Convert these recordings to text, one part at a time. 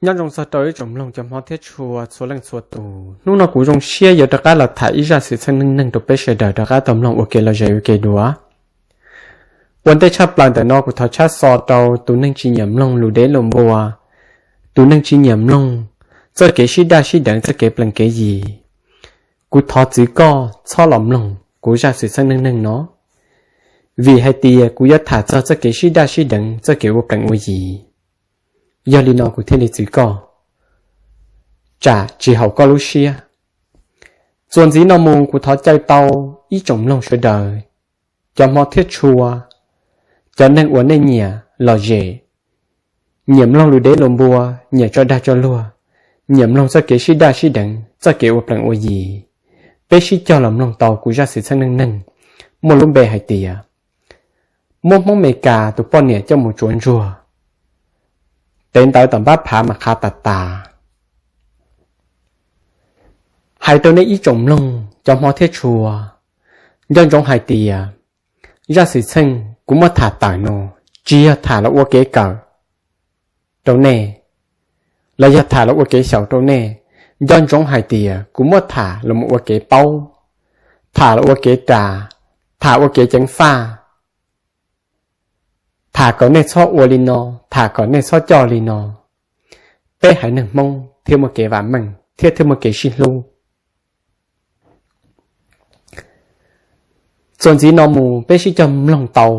Nyob zoo txog rau ib tsoom mloog cov hmov thiab tshua txhua leej txhua tus, hnub no kuv zoo siab yuav rov qab los tham ib zaj xwm txheej neej neeg rau peb sawv daws rov qab tau mloog ua kev lom zem ua ke dua. Ua ntej tshaj plaws ntawm no kuv thov tshab xov rau tus neeg tsis nyiam mloog lus deb lus npua, tus neeg tsis nyiam mloog txoj kev sib daj sib deev txoj kev plees kev yig. Kuv thov txwv koj txhob los mloog kuv zaj xwm txheej neej neeg no, vim hais tias kuv yuav tham txog txoj kev sib daj sib deev txoj kev ua plees ua yig. Yog li no kuv thiaj li txwv koj, tsam tsis haum koj lub siab. Txuas ntxiv no mus kuv thov caw tau ib tsoom mloog sawv daws, cov hmov thiab tshua, cov neeg uas nej nyiam lom zem, nyiam mloog lus deb lus npua, nyiam tso dag tso luag, nyiam mloog txoj kev sib daj sib deev txoj kev ua plees ua yig, peb sib cog los mloog tau kuv zaj xwm txheej neej neeg muaj lub npe hais tias muab Hmoob Mes Kas tus poj niam coj mus tsuav ntsuag, tev ntawv tom npab phav mas qhav tas tas. Hais rau nej ib tsoom mloog cov hmov thiab tshua, nco ntsoov hais tias zaj xwm txheej kuv muab tham tawm no tsis yog tham los ua kev kawm rau nej, los yog tham los ua kev xyaum rau nej. Nco ntsoov hais tias kuv muab tham los mus ua kev paub, tham los ua kev ras, tham ua kev ceev faj, tham kom nej txhob ua li no, tham kom nej txhob coj li no, peb haiv neeg Hmoob thiaj muaj kev vam meej thiab thiaj muaj kev sib hlub. Txuas ntxiv no mus peb sib cog mloog tau,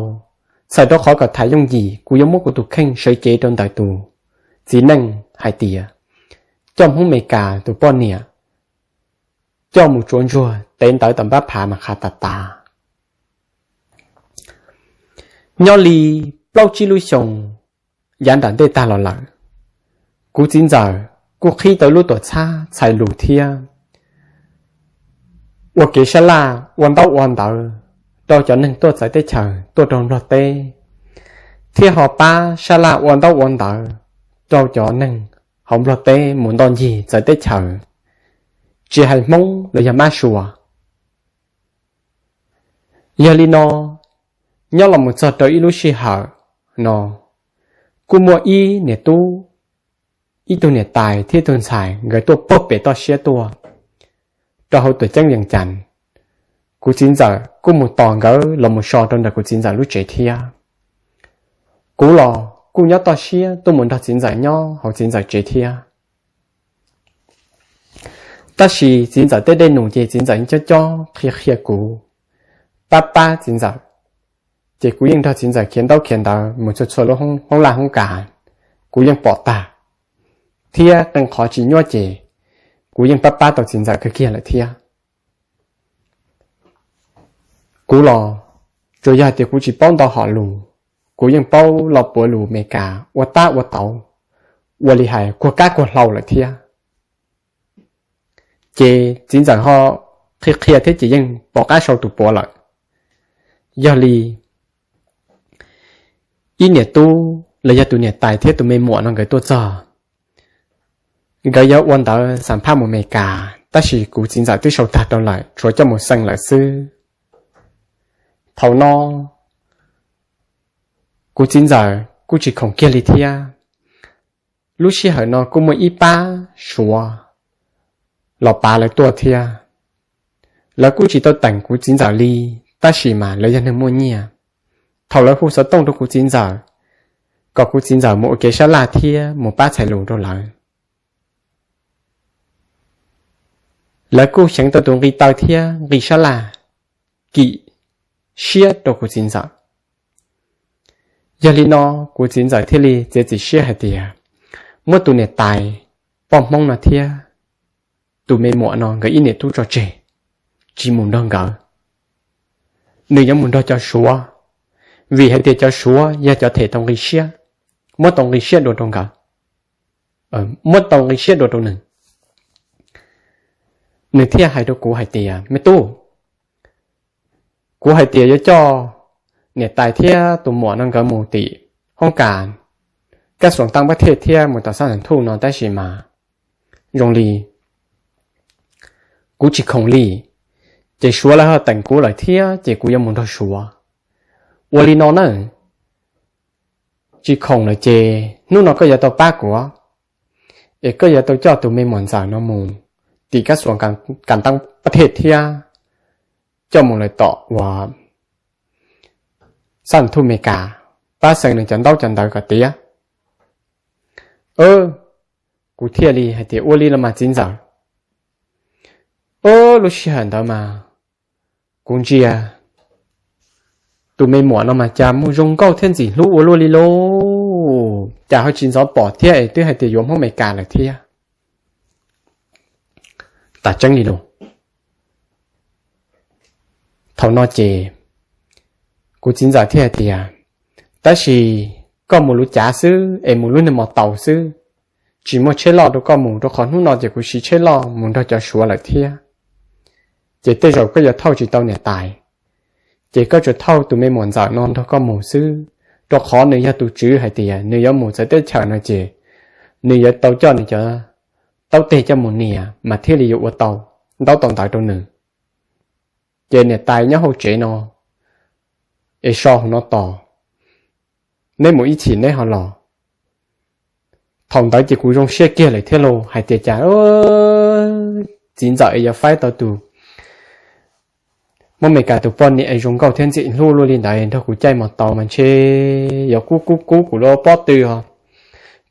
txhawm rau qhov kom tham yooj yim kuv yuav muab kuv tus kheej sawv cev rau ntawm tus txiv neej hais tias coj Hmoob Mes Kas tus poj niam coj mus tsuav ntsuag tev ntawv tom npab phav mas qhav tas tas. Nyob li plaub tsib lub xyoo yav nram ntej tag los lawm, kuv txiv ntxawm kuj qhib tau lub tuam txhab txhais lus thiab ua kev sab laj ua ntaub ua ntawv rau cov neeg tuaj txawv teb chaws tuaj rau Nplog teb, thiab ho pab sab laj ua ntaub ua ntawv rau cov neeg hauv Nplog teb mus ntoj ncig txawv teb chaws, tsis hais Hmoob los yog Mab Suav. Yog li no, nyob los mus txog rau ib lub sij hawm no, kuj muaj ib niam tub, ib tug niam tais thiab ib tug ntxhais nkawd tuaj puag pem toj siab tuaj rau hauv tuam ceeb Vees Cas. Kuv txiv ntxawm kuj mus tos nkawd los mus so rau ntawm kuv txiv ntxawm lub tsev thiab. Kuv los kuj nyob toj siab tuaj mus nrog txiv ntxawm nyob hauv txiv ntxawm tsev thiab. Tab sis txiv ntxawm tej dej num ces txiv ntxawm yeej cob cob qhia qhia kuv, pab pab txiv ntxawm. Ces kuv yeej nrog txiv ntxawm khiav ntaub khiav ntawv mus txhua txhua lub hoob laj hoob kas, kuv yeej pom tag, thiab qee qhov tsis nyuaj ces kuv yeej pab pab tau txiv ntxawm kawg kiag lawm thiab. Kuv los tsuas yog hais tias kuv tsis paub ntau hom lus, kuv yeej paub lo puav lus Mes Kas ua tab ua tauv, ua li hais kuag kab kuag hlau lawm thiab. Ces txiv ntxawm ho qhia qhia thiab ces yeej pom qab sau tus puav lawm. Yog li ib niam tub los yog tus niam tais thiab tus me muam no nkawd tuaj txog, nkawd yuav ua ntawv xam phaj mus Mes Kas, tab sis kuv txiv ntxawm twb sau tag rau lawm, tshuav coj mus xee lawm xwb. Thaum no kuv txiv ntxawm kuj tsis khoom kiag li thiab. Lub sij hawm no kuj muaj ib pab Suav los pav lawv tuaj thiab. Lawv kuj tsis tau teem kuv txiv ntxawm li, tab sis mas lawv yog neeg muaj nyiaj. Thaum lawv hu xov tooj rau kuv txiv ntxawm kom kuv txiv ntxawm mus ua kev sab laj thiab mus pab txhais lus rau lawv, lawv kuj xyeev tau tus nqi taw thiab nqi sab laj kim siab rau kuv txiv ntxawm. Yog li no, kuv txiv ntxawm thiaj li txiav txim siab hais tias muab tus niam tais poj Hmoob no thiab tus me muam no nkawd ib niam tub tso tseg, tsis mus nrog nkawd. Nws yuav mus nrog cov Suav, vim hais tias cov Suav yog cov them tau nqi siab, muab tau nqi siab dua rau nkawd, muab tau nqi siab dua rau nws. Nws thiaj hais rau kuv hais tias, me tub, kuv hais tias yuav coj niam tais thiab tus muam no nkawd mus tim hoob kas kab xuam taj npab thej thiab mus tom xab nas thuj no, tab sis mas zoo li kuv tsis khoom li, ces Suav lawv ho teem kuv lawm thiab ces kuv yuav mus nrog Suav. Ua li no na, tsis khoom lawm ces hnub no koj yuav tau pab kuv. es koj yuav tau coj tus me muam ntxawm no mus tim kab xuas kas taab pab thej thiab coj mus lawm tom uas xab thuj Amelikas, pab xeem nws cov ntaub cov ntawv kom tiav. Kuv thiaj li hais tias ua li los mas txiv ntxawm. Ob lub sij hawm ntawd mas kuv ntsia tus me muam no mas cas mus zoo nkauj thiab ntxim hlub ua luaj li lauj, cas ho tsis ntxov pom thiab es twb hais tias yuav Hmoob Amelikas lawm thiab. Tas tseeb li lauj. Thaum no ces kuv txiv ntxawm thiaj hais tias, tab sis koj mus lub cav xwb es mus lub niag mos taus xwb, tsis muaj tsheb loj rau koj mus, rau qhov hnub no ces kuv siv tsheb loj mus nrog cov Suav lawm thiab. Ces tej zaum koj yuav thauj tsis tau niam tais, ces koj tsuas thauj tus me muam ntxawm no nrog koj mus xwb, rau qhov nws yog tus tswv hais tias nws yuav mus txawv teb chaws no ces nws yuav tau coj nws cov taub teg coj mus nias mas thiaj li yuav ua tau ntaub tau ntawv rau nws. Ces niam tais nyob hauv tsev no es so hauv no tos, neb mus ib chim neb ho los. Thaum ntawd ces kuv zoo siab kiag lawm thiab lauj, hais tias cas txiv ntxawm es yuav faib tau tus Hmoob Amelikas tus poj niam es zoo nkauj thiab ntxim hlub luaj li ntawd nrog kuv caij mos taus mas ntshe yuav kub kub kub kuv lub pob tw os.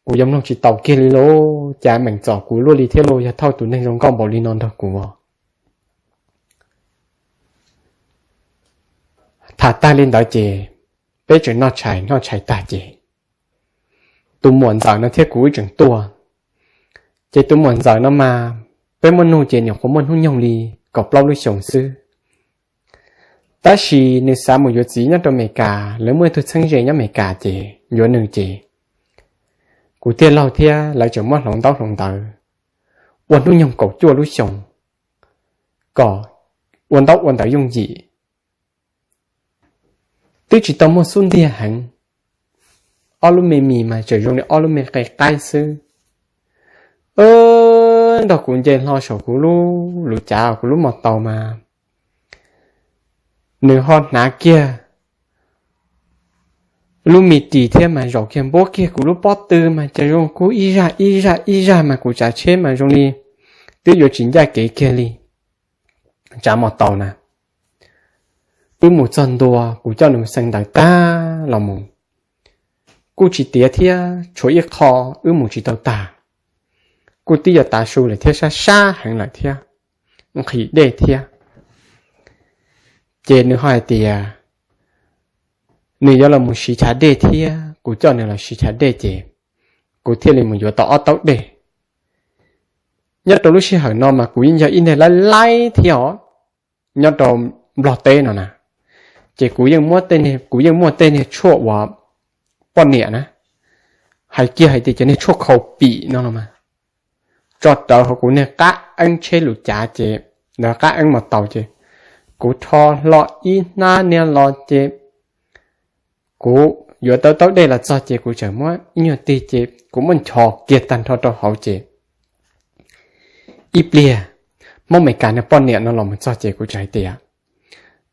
Kuv yuav mloog tsis taus kiag li lauj, cas meem txom kuv luaj li thiab lauj, yog thauj tus neeg zoo nkauj npaum li no nrog kuv os. Tham tag li ntawd ces peb tseem noj tshais, noj tshais tag ces tus muam ntxawm no thiab kuv wb tseem tuaj. Ces tus muam ntxawm no mas peb muaj nug ces nyuam qhuav muaj hnub nyoog li kaum plaub lub xyoos xwb. Tab sis nws xav mus yuav txiv nyob rau Amelikas, lawv muaj ib tug txheeb ze nyob Amelikas ces yuav nws ces kuv tij laug thiab lawv tseem muab hloov ntaub hloov ntawv ua hnub nyoog kaum cuaj lub xyoos kom ua ntaub ua ntawv yooj yim. Twb tsis tau muaj xub ntiag heev, ob lub me mis mas tseem zoo li ob lub me qe qaib xwb. Nrog kuv nce hlo saum kuv lub lub cav kuv lub mos taus mas nws ho hnav kiag lub me ris thiab mas zaum kiag npuab kiag kuv lub pob tw mas cas zoo kub ib zaj ib zaj ib zaj mas kuv tsav tsheb mas zoo li twb yuav tsis ncaj kev kiag li. Tsav mos taus na, wb mus txog ntua kuv coj nws xeev ntawv tag los mus, kuj tsis tiav thiab tshuav ib qho wb mus tsis tau tag, kuj twb yuav tav su lawm thiab sab sab heev lawm thiab, nqhis dej thiab. Ces nws ho hais tias nws yuav los mus siv chav dej thiab kuv coj nws los siv chav dej ces kuv thiaj li mus yuav tau ob taub dej. Nyob rau lub sij hawm no mas kuv yeej yog ib niag laib laib thiab os, nyob rau Nplog teb no na, ces kuv yeej muaj tej niag tshuaj uas poj niam na, hais kiag hais tias cov niag tshuaj khau pim no los mas tso rawv hauv kuv niag qab eeb tsheb lus cav ces, ntawd qab eeb mos taus ces kuv rho hlo ib hnab niag los ces kuv yuav tau taub dej los txog ces kuv tseem muab ib nyuag tig ces kuv muab nchos kiag tag nrho rau hauv ces ib pliag Hmoob Amelikas niag poj niam no los mus txog ces kuv tseem hais tias,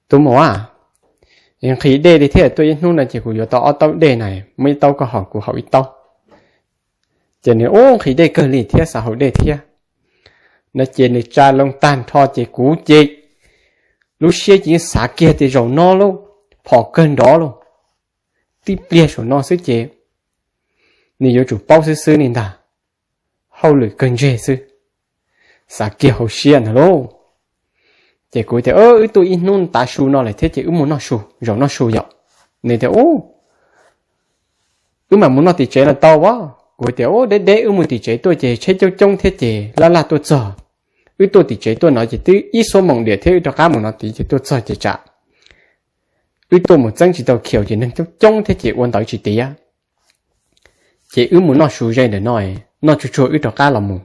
tus muam, nqhis dej li thiab tuaj ib hnub no ces kuv yuav tau ob taub dej na, muab ib taub koj haus kuv haus ib taub. Ces nws ub nqhis dej kawg li thiab xav haus dej thiab no ces nws tsa loo tag nrho ces kuv ces lub siab ces yeej xav kiag tias zaum no lauj, phom kawg nrov lauj, tib pliag saum no xwb ces nws yuav tsum paub xwb xwb li ntag, hauj lwm kawg ntseg xwb, xav kiag hauv siab ntag lauj. Ces kuv tias wb tuaj ib hnub tav su no lawm thiab ces wb mus noj su, zaum noj su yom. Nws tias wb mam mus noj tim tsev los tau as. Kuv tias ub deb deb wb mus tim tsev tuaj ces tsheb coob coob thiab ces laj laj tuaj txog, wb tuaj tim tsev tuaj no ces twb ib xuab moos diam thiab wb rov qab mus no tid ces tuaj txog ces tsam wb tuaj mus txeeb tsis tau khiaus ces neeg coob coob thiab ces ua ntawv tsis tiav. Ces wb mus noj su ze ntawm no, noj tsuag tsuag wb rov qab los mus,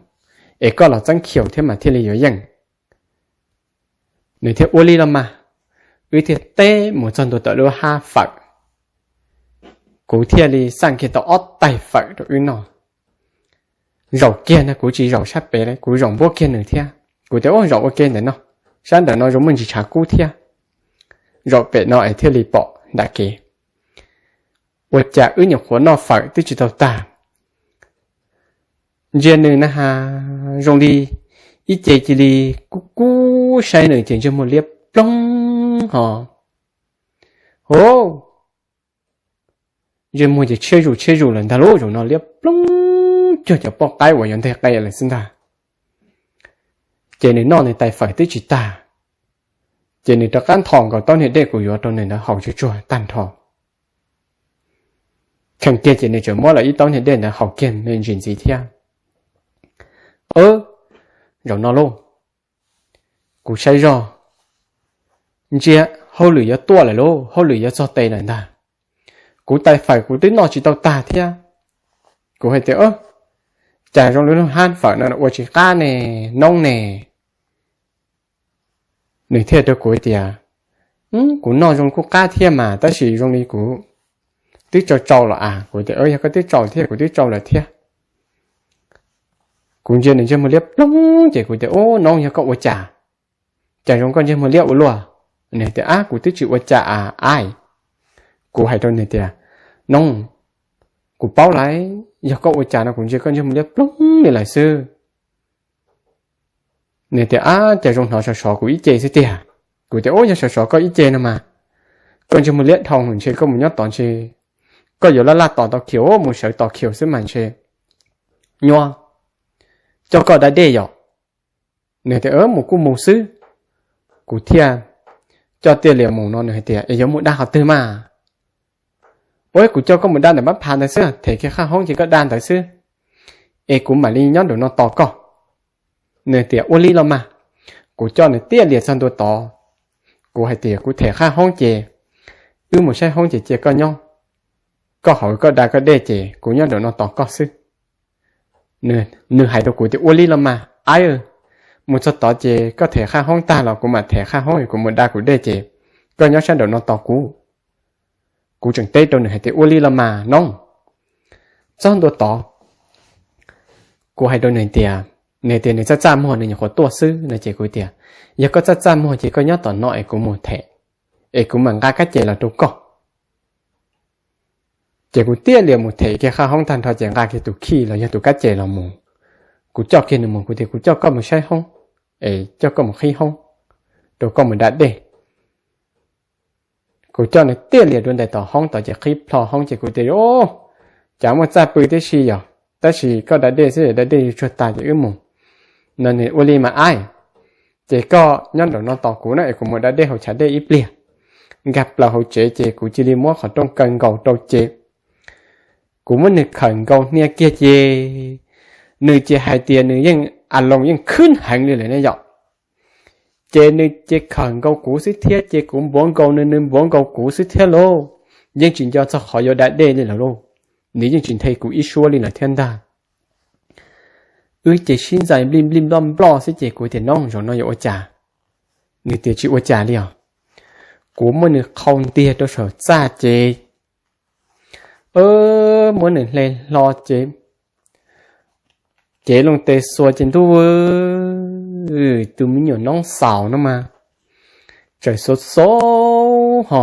es koj los txeeb khiaus thiab mas thiaj li yuav yeej. Nws thiaj ua li los mas, wb thiaj teb mus txog ntua tom lub hab fawm, kuv thiaj li xaj kiag tau ob tais fawm rau wb noj. Zaum kiag no kuv tsis zaum sab pem li, kuv zaum npuab kiag nws thiab. Kuv tias ub zaum ua ke ntawm no, sab ntawm no zoo muaj ntsis tshav kub thiab, zaum pem no es thiaj li pom nram kev. Ua cas wb nyuam qhuav noj fawm twb tsis tau tag, ntsia nws na has zoo li ib ce cia li kub kub saib nws ces ntsej muag liab ploog ho. Ho, ntsej muag ces tshiab zus tshiab zus lawm ntag lauj, zaum no liab ploog cuag cov poj qaib uas yuav nteg qe lawm xwb ntag. Ces nws noj nws tais fawm twb tsis tag, ces nws rov qab nthos nkaus taub niag dej kuv yuav rau nws ntawd haus tsuag tsuag tag nrho. Kheej kiag ces nws tseem muab lawm ib taub niag dej ntawd haus kiag me ntsis ntxiv thiab. Zaum no lauj, kuv saib zog ntsia hauj lwm yuav tuaj lawm lauj, hauj lwm yuav txog tes lawm ntag. Kuv tais fawm kuv twb noj tsis tau tag thiab. Kuv hais tias, cas zoo li lub hab fawm no ua tsis qab ne, noob ne. Nws thiaj rau kuv tias, kuv noj zoo kuj qab thiab mas tab sis zoo li kuv twb tsau tsau los as. Kuv tias, yog koj twb tsau thiab kuv twb tsau lawm thiab. Kuv ntsia nws ntsej muag liab ploog ces kuv tias, ub noob, yog koj ua cas, cas zoo koj ntsej muag liab ua luaj? Nws tias, ab kuv twb tsis ua cas as. Kuv hais rau nws tias, noob, kuv paub lawm, yog koj ua cas no kuv ntsia koj ntsej muag liab ploog li lawm xwb. Nws tias, ab cas zoo hnov sov sov kuv ib ce xwb tiag. Kuv tias, ub yog sov sov koj ib ce no mas, koj ntsej muag liab dhau ntshe koj mus nyob tod ntshe koj yuav laj laj tos tau khiaus, mus sawv tos khiaus xwb mas ntshe nyuaj, coj koj da dej yom. Nws tias, mus kuj mus xwb. Kuv thiaj coj Tiaj Lias mus no nws hais tias, es yuav mus da qhov twg mas? Ua kuv coj koj mus da ntawm pab phav ntawd xwb, them kiag qhaj hoob ces koj da ntawd xwb, es kuv mam li nyob nraum no tos koj. Nws tias, ua li los mas. Kuv coj nws Tiaj Lias txog ntua tod, kuv hais tias kuv them qhaj hoob ces wb mus saib hoob ces cia koj nyob, koj haus koj da koj dej ces kuv nyob nraum no tos koj xwb. Nws hais rau kuv tias, ua li los mas aib, mus txog tod ces koj them qhaj hoob tag los kuv mam them qhaj hoob, kuv mus da kuv dej ces koj nyob sab nraum no tos kuv. Kuv tseem teb rau nws hais tias, ua li los mas noob. Txog ntua tod, kuv hais rau nws tias, nws tias nws txaj txaj muag nws nyuam qhuav tuaj xwb no ces kuv tias, yog koj txaj txaj muag ces koj nyob tom no es kuv mus them, es kuv mam nqa kab ces los rau koj. Ces kuv Tiaj Lias mus them kiag qhaj hoob tag nrho ces nqa kiag tus khij los yog tus kab ces los mus. Kuv coj kiag nws mus, kuv tias kuv coj koj mus saib hoob, es coj koj mus qhib hoob, rau koj mus da dej. Kuv coj nws Tiaj Lias dua ntais tom hoob tod ces qhib plho hoob ces kuv tias, cas muaj txaj pw tib si yom, tab sis koj da dej xwb, da dej yuav tsuag tas ces wb mus. No nws ua li mas aib, ces koj nyob nraum no tos kuv na es kuv mus da dej hauv chav dej ib pliag. Nkag plaws hauv tsev ces kuv cia li muab qhov rooj kaw nkaus rau ces kuv muab nws khawm nkaus hnia kiag ces nws ces hais tias nws yeej a loos yeej khwb heev li lawm ne yom. Ces nws ces khawm nkaus kuv xwb thiab ces kuv npuav nkaus nws, nws npuav nkaus kuv xwb thiab lauj. Yeej tsis nco txog qhov yuav da dej li lawm lauj. Nws yeej tsis nthe kuv ib suab li lawm thiab ntag. Wb ces sib ntxais nplij nplij nploj nploj xwb ces kuv tias, noob, zaum no yuav ua cas? Nws tias, tsis ua cas li os. Kuv muab nws qhau ntiag rau saum txaj ces muab nws hle hlo ces cev loo tes xuas ces ntuj, tus me nyuam noob xaus no mas tseem xuav xauv ho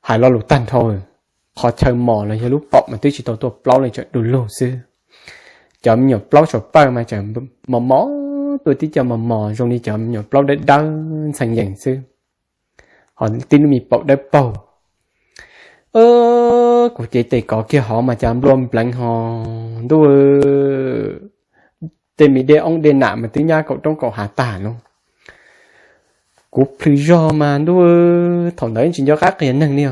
hais lo lus tag nrho. Qhov chaw mos los yog lub paum mas twb tsis tau tuaj plaub li, tseem du lug xwb. Cov me nyuam plaub saum pawg mas tseem mos mos, tuaj tib co mos mos zoo li cov me nyuam plaub dawb dawb ntxhee yees xwb, ho tib lub me paum dawb paug. Kuv cev tes kov kiag hov mas cas nplua npleev ho ntuj, tej me dej oob dej nam mas twb nyab kaum roob kaum hav tag no. Kuv plhws zog mas ntuj, thaum ntawd tsis nco qab qhia neeg li.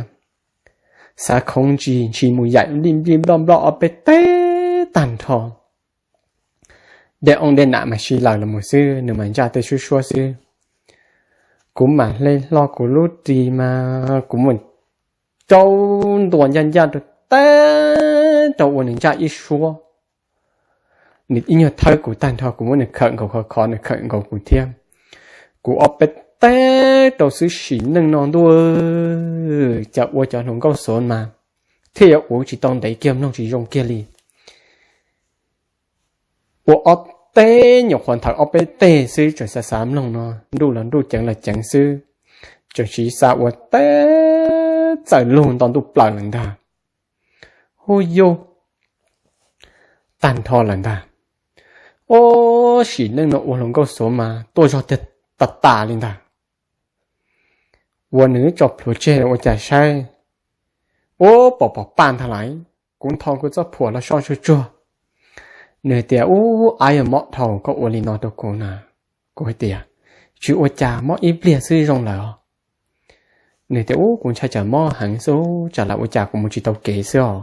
Xav khoov ntsis ntshis mus yaim nplij nplij nploj nploj ob peb teg tag nrho. Dej oob dej nam mas si laws los mus xwb, nws mas ntsaj tej suab suab xwb. Kuv mam hle hlo kuv lub ris mas kuv mus rau ntua ncaj ncaj rau teb rau ua nws ntsaj ib suab. Nws ib nyuag thawb kuv tag nrho, kuv muab nws khawm nkaus khov khov, nws khawm nkaus kuv thiab. Kuv ob peb teg rau xwb sim neej no ntuj, cas ua cov hluas nkauj xov mas thiaj yuav uv tsis tau ntev kiag mloog tsis zoo kiag li. Ua ob teg nyuam qhuav nthawv ob peb teg xwb tseem xav xav mloog no, ntuj los ntuj ceev los ceev xwb, tseem siv xa ua teb txawm lug nto ntuj plaws lawm ntag. Hu yug tag nrho lawm ntag. Ob, sim neej no ua hluas nkauj xuav mas tuaj zog tiag tas tas li ntag. Ua nws tso plhuav tseg ua cas saib, ua pom pom paj ntag lauj. Kuv ntho kuv txoj phuam los so tsuag tsuag. Nws tias, Ub, ab, yog mob dhau koj ua li no rau kuv na. Kuv hais tias, Tsis ua cas, mob ib pliag xwb zoo lawm os. Nws tias, Ub, kuv ntshai tsam mob heev xwb, tsam lam ua cas kuv mus tsis tau kev xwb os.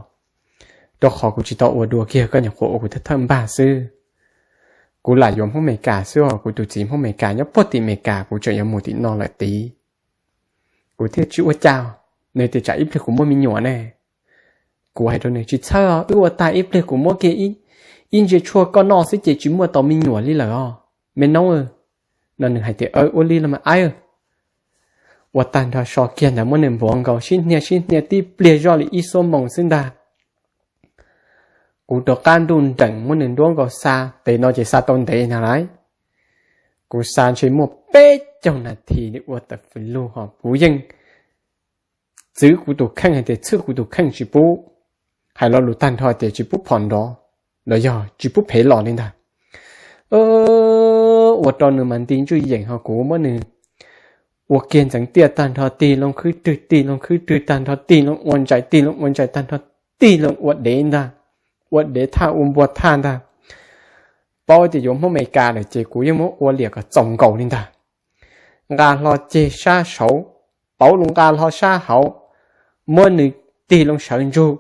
Rau qhov kuv tsis tau ua dua kiag, koj nyuam qhuav ua kuv thawj thawj npag xwb. Kuv lam yuav Hmoob Amelikas xwb os, kuv tus txiv Hmoob Amelikas nyob puag tim Amelikas, kuv tseem yuav mus tim no lawm tid. Kuv thiaj, Tsis ua cas. Nws tias, Tsam ib pliag kuv muaj me nyuam ne. Kuv hais rau nws, Tsis txhawj os, wb ua tag ib pliag kuv muab kiag ib ntsia tshuaj koj noj xwb ces tsis muaj tau me nyuam li lawm os me noob. No nws hais tias, Ua li los mas ab. Ua tag nrho so kiag ntawd muab nws npuav nkaus sib hnia sib hnia tib pliag zoj li ib xuab moos xwb ntag. Kuv rov qab nruj nreem muab nws nruab nkaus xa, tes no ces xa tau ntev ntag lauj. Kuv xa ntshe muaj peb caug nas this li ua tawm fws lug ho kuv yeej txwv kuv tus kheej hais tias txhwb kuv tus kheej tsis pub, hais lo lus tag nrho tias tsis pub phom nrov los yog tsis pub phev los li ntag. Ua rau nws mas nti ntswj yeem ho kuv muab nws ua kiag ntxeev tiaj tag nrho, tig loo khwb rwg, tig loo khwb rwg tag nrho, tig loo ua ntsais, tig loo ua ntsais tag nrho, tig loo ua dev ntag, ua dev thaj ua npua thaj ntag. Paub tias yuav Hmoob Amelikas lawm ces kuv yeej muab ua liam kom txaus nkaus li ntag. Nqa hlo ceg sab saud, pauv loo nqa hlo sab hauv, muab nws tig loo sawv ntsug,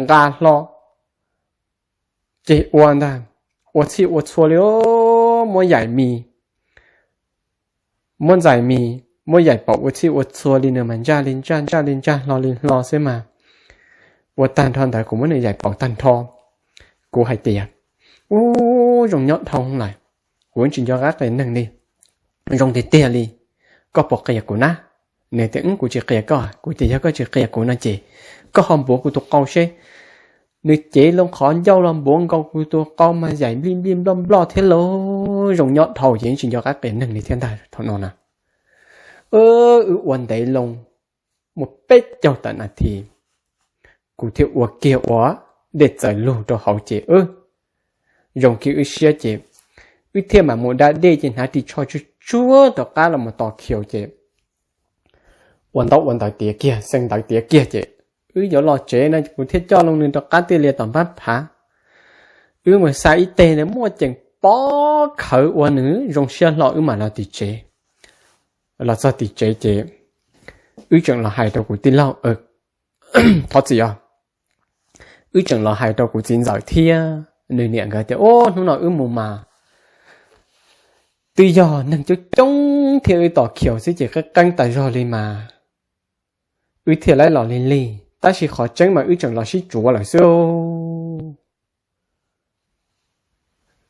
nqa hlo ceg ua ntag, ua txhij ua txhua li, muab yaim mis, muab ntxais mis, muab yaim paum ua txhij ua txhua li, nws mas ntsaj li ntsaj, ntsaj li ntsaj, hlo li hlo xwb mas. Ua tag nrho ntawd kuv muab nws yaim paum tag nrho. Kuv hais tias, Ub, zoo nyob dhau lawm, kuv tsis nco qab qias neeg li, zoo tiag tiag li, koj puas qias kuv na? Nws tias, Kuv tsis qias koj. Kuv tias, Yog koj tsis qias kuv no ces koj ho npuav kuv tus qau seb. Nws cev loo qhov ncauj los npuav nkaus kuv tus qau mas yaim nplij nplij nploj nploj thiab lauj, zoo nyob dhau ces tsis nco qab qias neeg li thiab ntag thaum no na. Wb ua ntev loo muaj peb caug tawm nas this, kuv thiaj ua kiag ua dej txawm lug rau hauv ces wb zoo kiag wb siab ces wb thiaj mam mus da dej ces hnav ris tsho tsuag tsuag rov qab los mus tos khiu ces ua ntaub ua ntawv tiav kiag, xee ntawv tiav kiag ces wb yuav los tsev no kuv thiaj coj loo nws rov qab tiaj lias tom npab phav. Wb mus xa ib teg na muaj ceem pob khawv ua nws zoo siab hlo wb mam los tim tsev. Los txog tim tsev ces wb tseem los hais rau kuv tij laug, thov txim os, wb tseem los hais rau kuv txiv ntxawm thiab nws niam nkawd tias, Ub, hnub no wb mus mas twb yog neeg coob coob thiab wb tos khiu xwb ces qeeb qeeb tas zog li mas wb thiaj li los lig lig, tab sis qhov tseeb mas wb tseem los sib tsuav lawm xwb.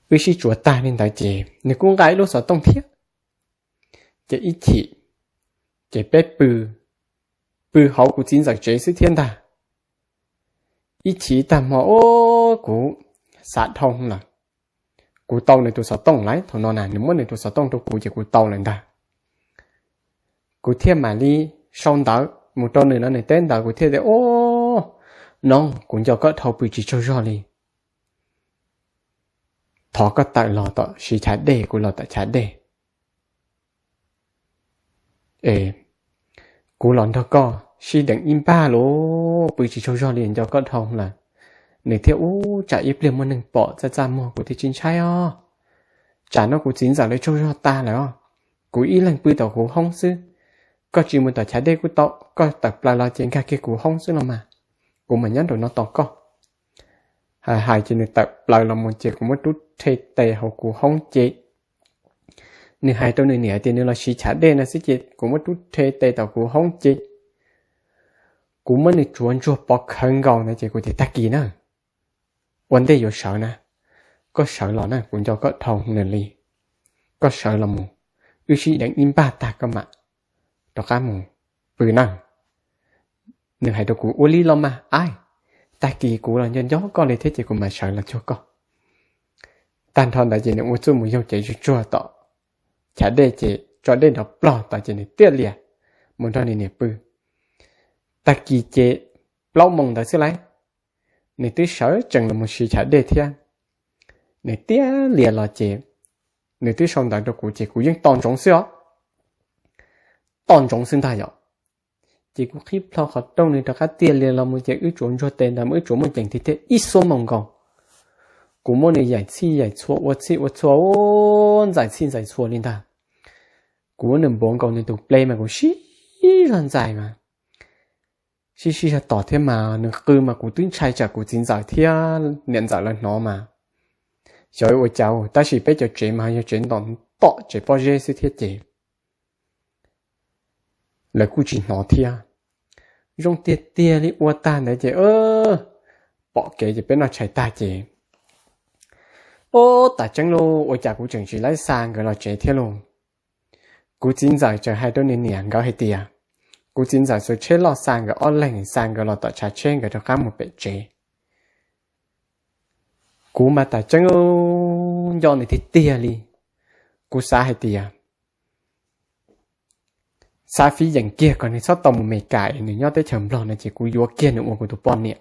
Wb sib tsuav tag li ntawd ces nws kuj nqa ib lub xov tooj thiab, ces ib chim ces peb pw, pw hauv kuv txiv ntxawm tsev xwb thiab ntag. Ib chim tag hmo, ub, kuv xav dhau lawm, kuv tau nws tus xov tooj lawm. Thaum no na nws muab nws tus xov tooj rau kuv ces kuv tau lawm ntag. Kuv thiaj mam li sau ntawv mus rau nws no, nws teb ntawv, kuv thiaj tias, Ub, no kuv nco koj dhau, pw tsis tsaug zog li. Thov koj tawm los tom siv chav dej, kuv los tom chav dej es kuv los nrog koj sib deev ib npag los pw tsis tsaug zog li, nco koj dhau lawm. Nws thiaj, Ub, tsam ib pliag muaj neeg pom txaj txaj muag, kuv thiaj tsis ntshai os. Tsam no kuv txiv ntxawm lawv tsaug zog tas lawm os. Kuv ib leeg pw tom kuv hoob xwb. Koj tsis mus tom chav dej kuj tau, koj tawm plaws los ces nkag kiag kuv hoob xwb los mas, kuv mam nyob nraum no tos koj. Hais hais ces nws tawm plaws los mus ces kuv muab rub rhe tes hauv kuv hoob ces nws hais rau nws niam tias nws los siv chav dej no xwb ces kuv muab rub rhe tes tom kuv hoob ces kuv muab nws tsuav ntsuag pov khawv nkaus ntawd ces kuv tias, Tag kis na, ua ntej yuav sawv na, koj sawv los na, kuv nco koj dhau lawm li. Koj sawv los mus, wb sib deev ib npag tag koj mam rov qab mus pw na. Nws hais rau kuv, Ua li los mas, ab, tag kis kuv los nco nco koj li thiab ces kuv mam sawv los cuag koj. Tag nrho ntawd ces nws ua txuj mus yaug cev tsuag tsuag tom chav dej ces tso dej nrov plog tas ces nws tiaj lias mus nrog nws niam pw. Tag kis ces plaub moos ntawd xwb lauj, nws twb sawv tsees los mus siv chav dej thiab. Nws tiag lias los ces nws twb sau ntawv rau kuv ces kuv yeej tos ntsoov xwb os. Tos ntsoov xwb ntag yom. Ces kuv qhib plho qhov rooj, nws rov qab tiag lias los mus ces wb tsuas ntsuag tes ntawd mas wb tsuas muaj ceem tiag tiag ib xuab moos nkaus. Kuv muab nws yaim txhij yaim txhua, ua txhij ua txhua, ntxais txhij ntxais txhua li ntag. Kuv muab nws npuav nkaus nws tus ple mas kuv sib zog ntxais mas sib sib zog tos thiab mas nws qw mas kuv twb ntshai tsam kuv txiv ntxawm thiab niam ntxawm lawv hnov mas xyov ua cas. Tab sis peb cov tsev mas yog tsev ntom tom tsev pob zeb xwb thiab ces lawv kuj tsis hnov thiab. Zoo tiag tiag li ua tag ntawd ces pom kev ces peb noj tshais tag ces, o, tas tseeb lauj, ua cas kuv tseem tsis laib xa nkawd los tsev thiab lauj. Kuv txiv ntxawm txawm hais rau nws niam nkawd hais tias kuv txiv ntxawm xuas tsheb loj xa nkawd ob leeg, xa nkawd los tom tshav tsheb nkawd rov qab mus pem tsev. Kuv mas tas tseeb nco nws tiag tiag li. Kuv xav hais tias xav fiv yeem kiag kom nws txhob tau mus Meskas es nws nyob teb chaws Nplog no ces kuv yuav kiag nws ua kuv tus poj niam.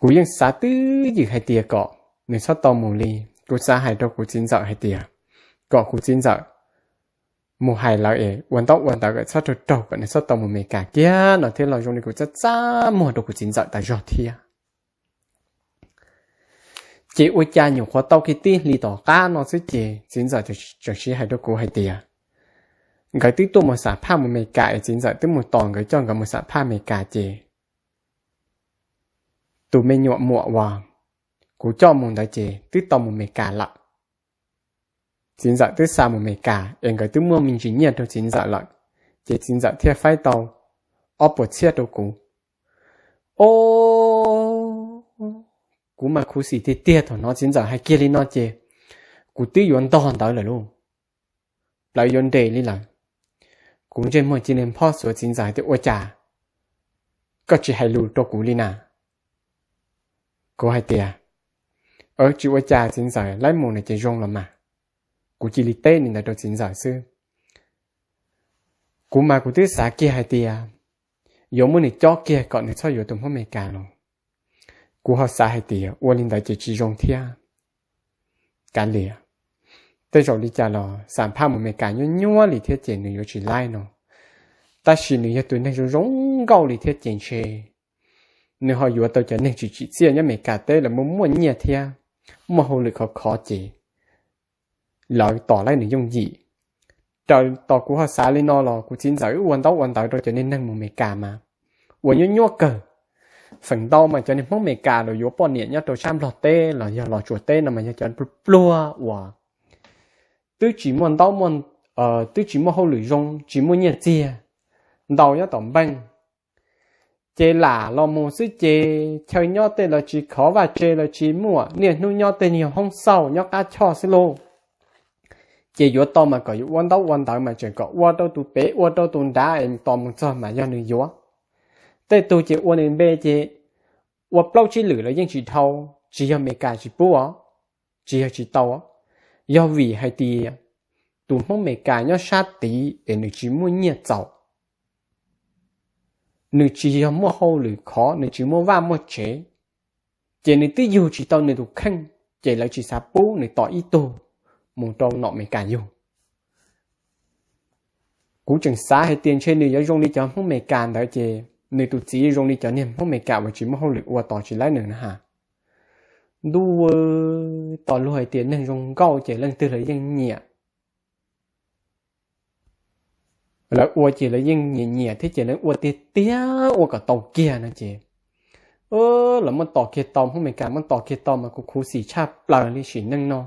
Kuv yeej xav twj ywm hais tias kom nws txhob tau mus li. Kuv xav hais rau kuv txiv ntxawm hais tias kom kuv txiv ntxawm mus hais lawv es ua ntaub ua ntawv kom txhob raug raug kom nws txhob tau mus Meskas kiag no thiab los zoo li kuv txaj txaj muag rau kuv txiv ntxawm tas zog thiab. Ces ua cas nyuam qhuav tau kiag tib hlis tom qab no xwb ces txiv ntxawm txawm siv hais rau kuv hais tias nkawd twb tuaj mus xam phaj mus Meskas es txiv ntxawm twb mus tos nkawd coj nkawd mus xam phaj Meskas ces tus me nyuam muam uas kuv coj mus ntawd ces twb tau mus Meskas lawm. Txiv ntxawm twb xa mus Meskas es nkawd twb muaj me ntsis nyiaj rau txiv ntxawm lawm, ces txiv ntxawm thiaj faib tau ob puas txhiab rau kuv. O, kuv mas khuv xim tiag tiag thaum hnov txiv ntxawm hais kiag li no ces kuv twb yuav ntog ntawd lawm lauj, plawv yuav nres li lawm. Kuv ntsej muag cia li nphob xuav txiv ntxawm hais tias ua cas koj tsis hais lus rau kuv li na? Kuv hais tias tsis ua cas txiv ntxawm, laib mus no ces zoo los mas. Kuv cia li teb li ntawd rau txiv ntxawm xwb. Kuv mas kuv twb xav kiag hais tias yuav muab nws cob kiag kom nws txhob yuav tus Hmoob Meskas los. Kuv ho xav hais tias ua li ntawd ces tsis zoo thiab. Kav liam, tej zaum li cas los xam phaj mus Meskas nyuaj nyuaj li thiab ces nws yuav tsis laib no. Tab sis nws yog tus neeg zoo zoo nkauj li thiab ces ntshe nws ho yuav tau cov neeg tsim tsim txiaj nyob Meskas teb lawv muaj muaj nyiaj thiab muaj hauj lwm khov khov ces lawv tos laib nws yooj yim. Raws tos kuv ho xav li no los kuv txiv ntxawm wb ua ntaub ua ntawv rau cov niag neeg mus Meskas mas ua nyuaj nyuaj kawg. Feem ntau mas cov niag Hmoob Meskas los yuav poj niam nyob rau sab Nplog teb los yog los Tsuas teb no mas yog cov pluag pluag uas twb tsis muaj ntaub, twb tsis muaj hauj lwm zoo, tsis muaj nyiaj txiag ntau nyob tom npeej. Ces lam los mus xwb ces chaw nyob tej los tsis khov, vaj tse los tsis muaj, niaj hnub nyob tej nyuag hoob xauj nyob qab choj xwb lauj. Ces yuav tau mas kom yuav ua ntaub ua ntawv mas tseem kom ua rau tus pem ua rau tus nrad es tos mus txog mas yog nws yuav. Tej tug ces ua nws npe ces ua plaub tsib lwm los yeej tsis dhau, tsis yog Meskas tsis pub os, tsis yog tsis tau, yog vim hais tias tus Hmoob Meskas nyob sab tid es nws tsis muaj nyiaj txaus, nws tsis yog muaj hauj lwm khov, nws tsis muaj vaj muaj tsev, ces nws twb yug tsis tau nws tus kheej, ces lawv tsis xav pub nws tos ib tug mus rau nom Meskas yug. Kuv tseem xav hais tias ntshe nws yuav zoo li cov Hmoob Meskas ntawd ces nws tus txiv zoo li cov niag Hmoob Meskas uas tsis muaj hauj lwm ua tos tsis laib nws na ha. Ntuj, tos luag hais tias neeg zoo nkauj ces leej twg los yeej nyiam. Lawv ua ces lawv yeej nyiam nyiam thiab ces lawv ua tiag tiag ua kom tau kiag no ces lawv muab tos kiag tau, Hmoob Meskas muab tos kiag tau mas kuv khuv xim tshaj plaws li sim neej no.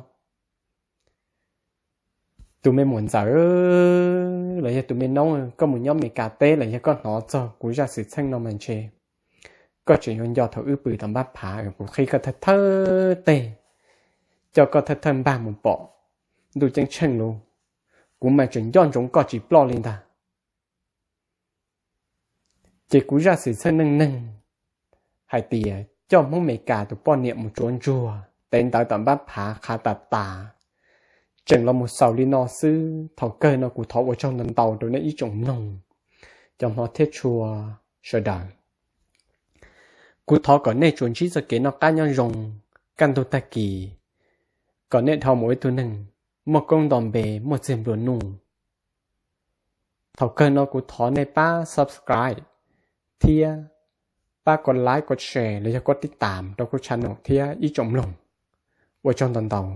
Tus me muam ntxawm los yog tus me noob, koj mus nyob Meskas teb los yog koj hnov txog kuv zaj xwm txheej no mas ntshe koj tseem yuav nco thaum wb pw tom npab phav kuv qhib koj thawj thawj teg, coj koj thawj thawj npag mus pom ntuj ceeb tsheej lug. Kuv mas tseem nco ntsoov koj tsis ploj li ntag. Ces kuv zaj xwm txheej neej neeg hais tias coj Hmoob Meskas tus poj niam mus tsuav ntsuag tev ntawv tom npab phav qhav tas tas, tseem los mus xaus li no xwb. Thaum kawg no kuv thov ua tsaug ntau ntau rau nej ib tsoom mloog, cov hmov thiab tshua sawv daws. Kuv thov kom nej tsuas ntsib txoj kev noj qab nyob zoo, kaj ntug tag kis, kom nej dhau mus ua ib tug neeg muaj koob nto npe, muaj txiag nplua nuj. Thaum kawg no kuv thov nej pab subscribe thiab pab kom like, kom share los yog kom tib tam rau kuv channel thiab ib tsoom mloog. Ua tsaug ntau ntau.